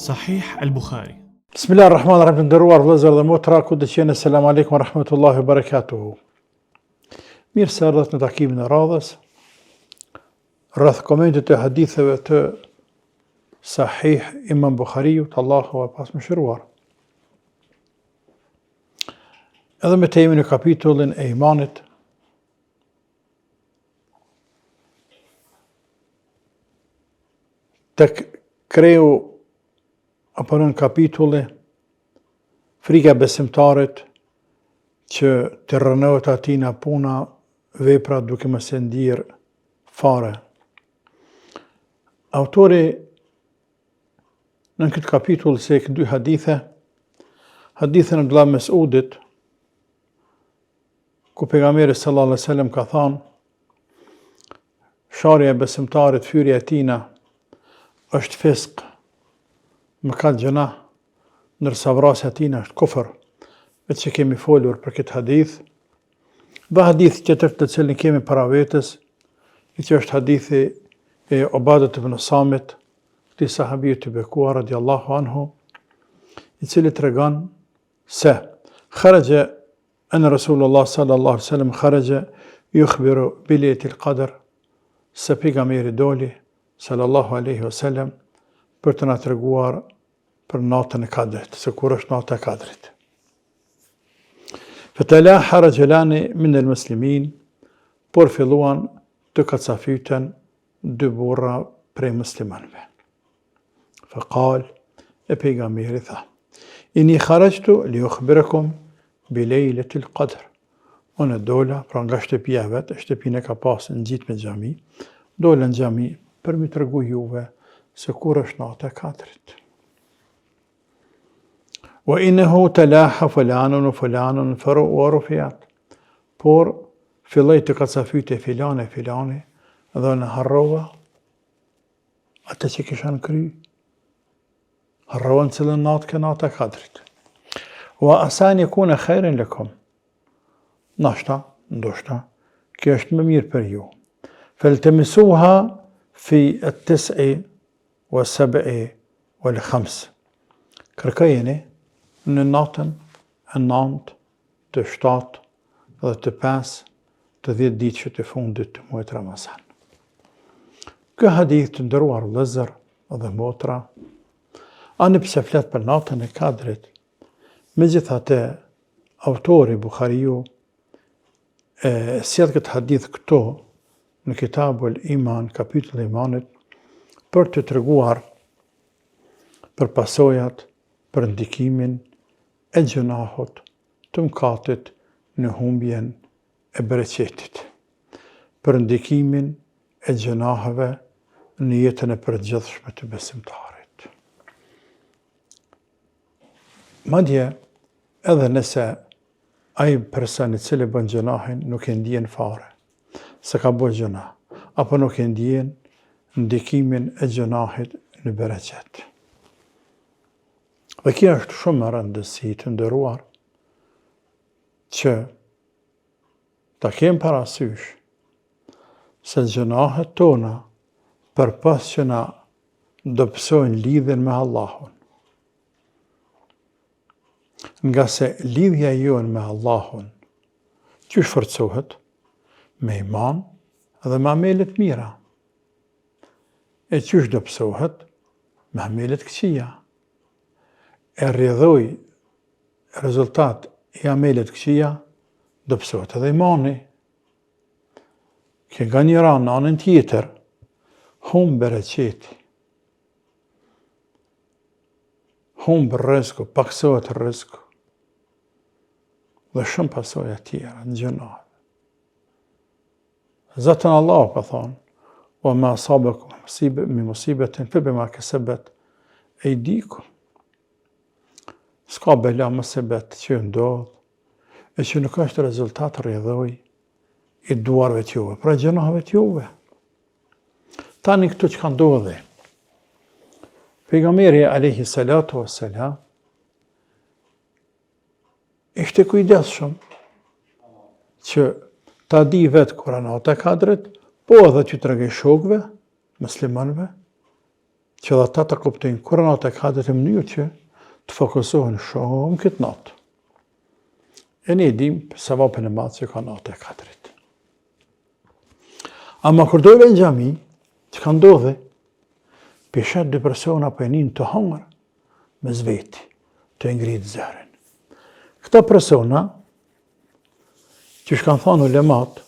Sahih al-Bukhari. Bismillah ar-Rahman ar-Rahim të nderuar vëllezër dhe motra, kudo që jeni, selam alejkum rahmetullahi barakatuhu. Mirë se erdhët në takimin e radhës, rreth komentit të haditheve të Sahih Imam Bukhariut, Allahu e pastë mëshiruar. Edhe me të jemi në kapitullin e imanit, Tek kreu apo nënkapitulli frika e besimtarit që të rrënohet atina puna vepra duke mos e ndier fare. Autori në këtë kapitull cek dy hadithe, hadithin e Abdullah Mesudit, ku pejgamberi sallallahu alaihi wasallam ka thënë sharja e besimtarit, fyrja e tina është fisk, mëkat gjynah, ndërsa vrasja e tina është kufër. Veç që kemi folur për këtë hadith, dhe hadith tjetër të cilin kemi para vetes, i që është hadithi e Ubadet ibn Samit, këtij sahabiu të bekuar, radiallahu anhu, i cili tregon se kharaja ene Rasulullah sallallahu alaihi wasallam kharaja yukhbiru bi lejletil qadr se pejgamberi doli sallallahu alaihi wasallam për të na treguar për natën e Kadrit, se kur është nata e Kadrit. Fetelaha rajulani min el muslimin, por filluan të kacafyten dy burra prej muslimanëve. Fekal, e pejgamberi tha, Inni kharajtu li ukhbirakum bi lejletil qadr. Unë dola, pra nga shtëpia e vet, shtëpinë e ka pasë ngjit me xhami, dola në xhami për me tregu juve se kur është nata e Kadrit. Wa innehu telaha fulanun wa fulanun feru wa rufiat. Por filloi të kacafyte filani e filani dhe unë harrova Atë që kisha në kry, harrova në cilën natë ke nata e kadrit. Wa asa en jekune khajren lekum. Nashta, ndoshta, kjo është më mirë për ju. Feltemisuha fi et-tis'i wa seb'i wal khams. Kërkojeni në natën e nantë, të shtatë dhe të pesë të 10 ditëshit e fundit të muajit Ramazan. Ky hadith të nderuar vëllezër dhe motra, ani pse flet për natën e Kadrit, megjithatë autori Buhariu e sjell këtë hadith këtu në Kitabul Iman, kapitullin e imanit, për të treguar për pasojat, për ndikimin e gjynahut të mëkatit në humbjen e bereqetit, për ndikimin e gjynaheve në jetën e përgjithshme të besimtarit. Madje, edhe nëse ai person i cili bën gjynahin nuk e ndjen fare se ka bërë gjynah, apo nuk e ndjen ndikimin e gjynahit në bereqet. Dhe kjo është shumë me rëndësi të nderuar që ta kem parasysh se gjynahet tona përpos që na dobësojnë lidhjen me Allahun. Ngase lidhja jonë me Allahun qysh forcohet me iman dhe me amele të mira. E qysh dobësohet me amele të këqija. E rrjedhojë rezultat i ameleve të këqija, dobësohet edhe imani. Kjo nga njëra në anën tjetër, humb bereqeti. Humb rrezku, paksohet rrezku. Dhe shumë pasoja tjera në gjynah. Zaten Allahu ka thonë, wa ma asabekum min musibetin, fe bima kesebet ejdikum. S'ka bela musibet që ju ndodh, e që nuk është rezultat rrjedhojë i duarve të juve, pra gjynaheve të juve. Tani këtu çka ndodhi? Pejgamberi alejhi salatu ve selam, ishte kujdesshëm që ta di vetë kur a nata e kadrit, po edhe t'ju tregoj shokëve, muslimanëve, Që dhe ata të kuptojnë kur nata e kadrit në mënyrë që të fokusohen shumë këtë natë. E ne dim sevapin e madh që ka nata e kadrit. Ama kur dole në xhami, çka ndodhi? P'i sheh dy persona po e nin tu hongër, mes veti, tu e ngritë zërin. Këta persona, qysh kanë thonë ulemat,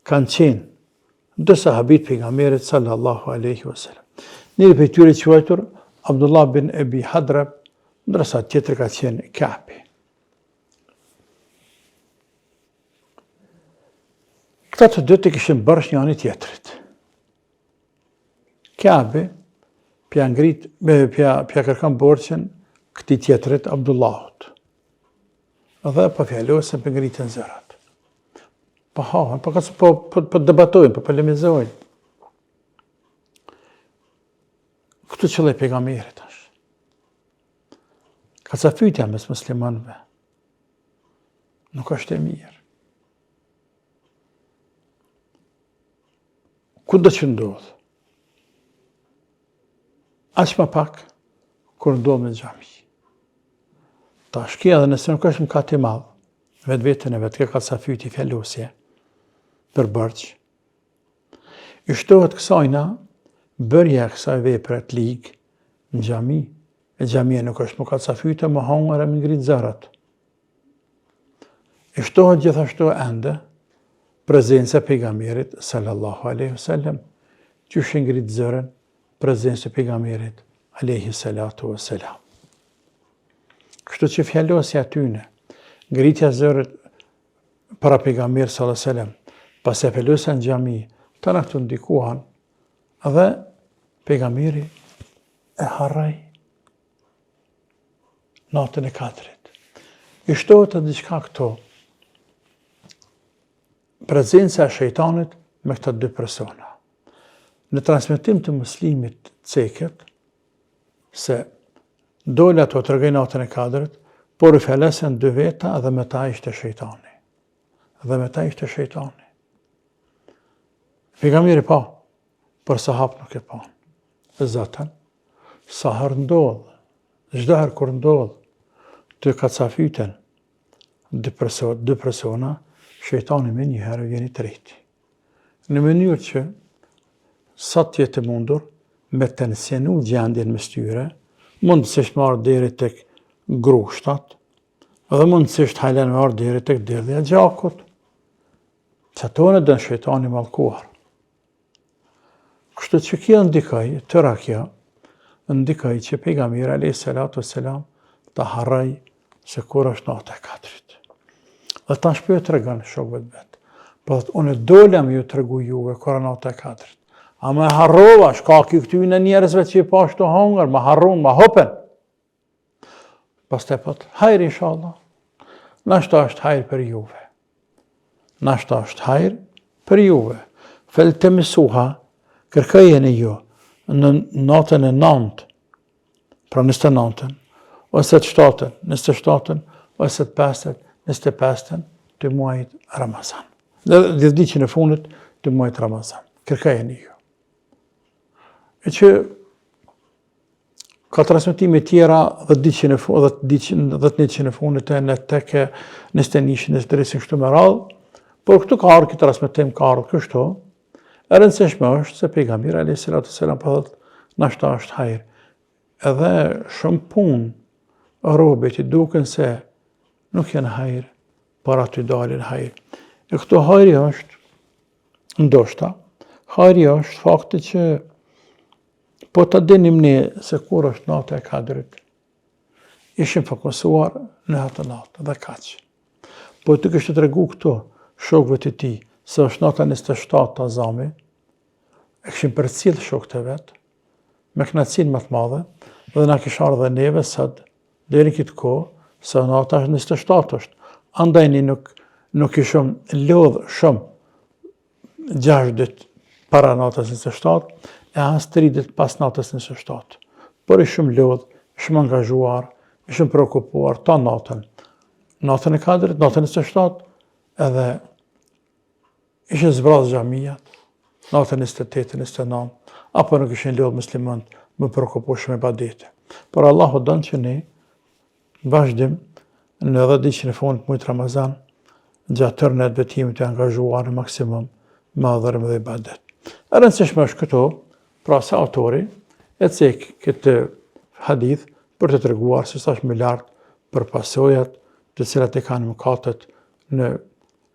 kanë qenë dy sahabit pejgamberit sallallahu aleyhi wasallam. Njëri prej tyre quajtur Abdullah bin Ebi Hadrab, ndërsa tjetri ka qenë Kabi. Këta të dy i kishin borxh njani tjetrit. Kabi pja ngrit, pja, pja kërkon borxhin këtij tjetrit Abdullahut. Dhe po fjalosen po ngritin zërat. Po hahen, po, po, po, po debatojnë, po polemizojnë. Këtu qëlloi pejgamberi tash. Kacafytja mes muslimanëve nuk është e mirë. Kudo që ndodh? Aq ma pak, kur ndodh në xhami. Tash ky edhe nëse nuk është mëkat i madh, vetveten e vet, kjo kacafytje fjalosje, për borxh, i shtohet kësajna, bërja e kësaj vepre të ligë në xhami, e xhamia nuk është m'u kacafytë, me hongër e me ngritë zërat. I shtohet gjithashtu ende prezenca e pejgamberit sallallahu alaihi wasallam, qysh e ngrit zërin prezencë e pejgamberit alaihi salatu wasalam. Kështu që fjalosja e tyne, ngritja e zërit para pejgamberit sallallahu alaihi wasallam, pastaj fjalosja në xhami, tana këto ndikuan dhe pejgamberi e harroi natën e kadrit. I shtohet edhe diçka këtu, prezenca e shejtanit me këta dy persona. Në transmetim të muslimit ceket, se dola t'u tregoj natën e kadrit, por u fjalosën dy veta dhe me ta ishte shejtani. Dhe me ta ishte shejtani. Pejgamberi pa, por sahabët nuk e panë. Zaten, sa herë ndodh, çdo herë kur ndodh, të kacafyten dy, perso, dy persona, shejtani menjëherë vjen i treti. Në mënyrë që sa të jetë e mundur me tensionu gjendjen mes tyre, mundësisht me ardhë deri tek grushtat, dhe mundësisht hajlen me ardhë deri tek derdhja e gjakut. Qato e don shejtani i mallkuar. Kështu që kjo ndikoi, tëra kjo, ndikoi që pejgamberi alayhi salatu selam ta harroj se kur është nata e kadrit. Dhe tash po ju tregon shokëve të vet. Po thotë, unë dola me ju tregu juve kur është nata e kadrit. Ama e harrova, shkak i këtyne njerëzve që i pashë tu hongër, ma harrun, ma hupën. Pastaj po thotë, hajr inshallah. Nashta është hajr për juve. Nashta është hajr për juve. Feltemisuha, kërkojeni ju në natën e nantë, pra 29-ën, ose të shtatën, 27-ën, ose të pestën, 25-ën, të muajit Ramazan. Në dhjetëditëshin e fundit të muajit Ramazan. Kërkojeni ju. E që Ka transmetime tjera dhjetëditëshin e fundit, dhjetëditëshin e fundit e në teke, 21-shin, 23-shin, kështu me radhë, por këtu ka ardhë, ky transmetim ka ardhë kështu, e rëndësishme është se pejgamberi alayhi salatu selam po thotë, nashta është hajr. Edhe shumë punë robit i duken se nuk janë hajr, por aty dalin hajr. E këtu hajri është, ndoshta, hajri është fakti që Po ta dinim ne se kur është nata e kadrit, ishim fokusuar në atë natë dhe kaq. Po t'u kishte tregu këtu shokëve të tij se është nata 27 ta zami, e kishin përcjell shokët e vet me kënaqësinë më të madhe dhe na kish ardhur dhe neve sot deri në këtë kohë se nata është 27 është. Andaj ne nuk nuk ishim lodh shumë 6 ditë para natës 27 e as 3 ditë pas natës 27. Por ishim lodh, ishim angazhuar, ishim preokupuar tanë natën. Natën e kadrit, natën 27, edhe ishin zbraz xhamiat, natën 28, 29, apo nuk ishin lodh muslimant. me preokupu shumë me ibadete. Por Allahu don që ne në vazhdim në 10 ditëshin e fundit të mujit Ramazan, gjatë tërë netëve të jemi të angazhuar në maksimum me adhurim dhe ibadet. E rëndësishme është këtu, pra se autori e cek këtë hadith për të treguar se sa është më lart për pasojat të cilat e kanë mëkatet në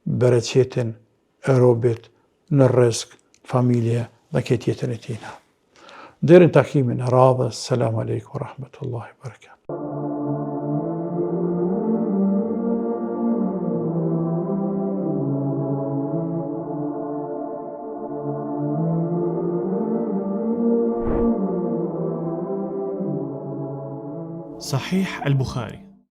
bereqetin e robit, në rrizk, familje dhe këtë jetën e tina. Deri në takimin e radhës, selam alejkum rahmetullahi berekat. Sahih al-Bukhari.